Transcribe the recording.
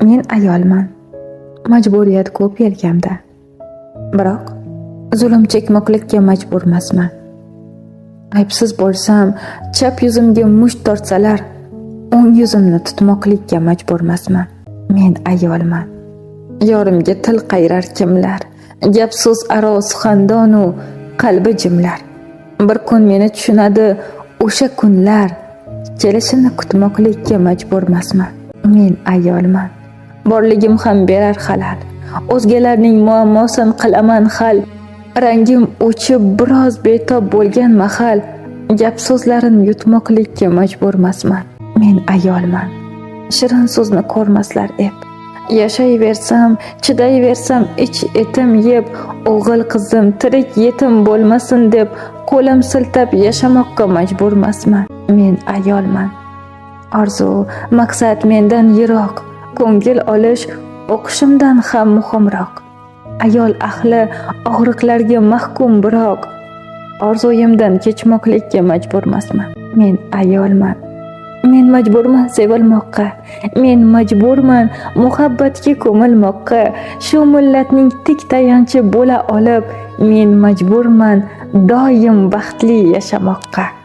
Men ayolman. Majburiyat ko'p yelkamda. Biroq zulm chekmoqlikka majburmasman. Aybsiz bo'lsam, chap yuzimga musht tortsalar, o'ng yuzimni tutmoqlikka majburmasman. Men ayolman. Yorimga til qayrar kimlar, gap so'z aro suxandonu qalbi jimlar. Bir kun meni tushunadi o'sha kunlar, kelishini kutmoqlikka majburmasman. Men ayolman. Borligim ham berar xalal. O'zgalarning muammosin qilaman hal. Rangim o'chib biroz betob bo'lgan mahal, gap so'zlarin yutmoqlikka majburmasman. Men ayolman. Shirin so'zni ko'rmaslar ep. Yashayversam, chidayversam ich etim yeb, o'g'il qizim tirik yetim bo'lmasin deb qo'lim siltab yashamoqqa majburmasman. Men ayolman. Orzu, maqsad mendan yiroq, ko'ngil olish o'qishimdan ham muhimroq. Ayol ahli og'riqlarga mahkum biroq, orzuyimdan kechmoqlikka majburmasman. Men ayolman. Men majburman sevilmoqqa, men majburman muhabbatga ko'milmoqqa, shu millatning tik tayanchi bo'la olib, men majburman doim baxtli yashamoqqa.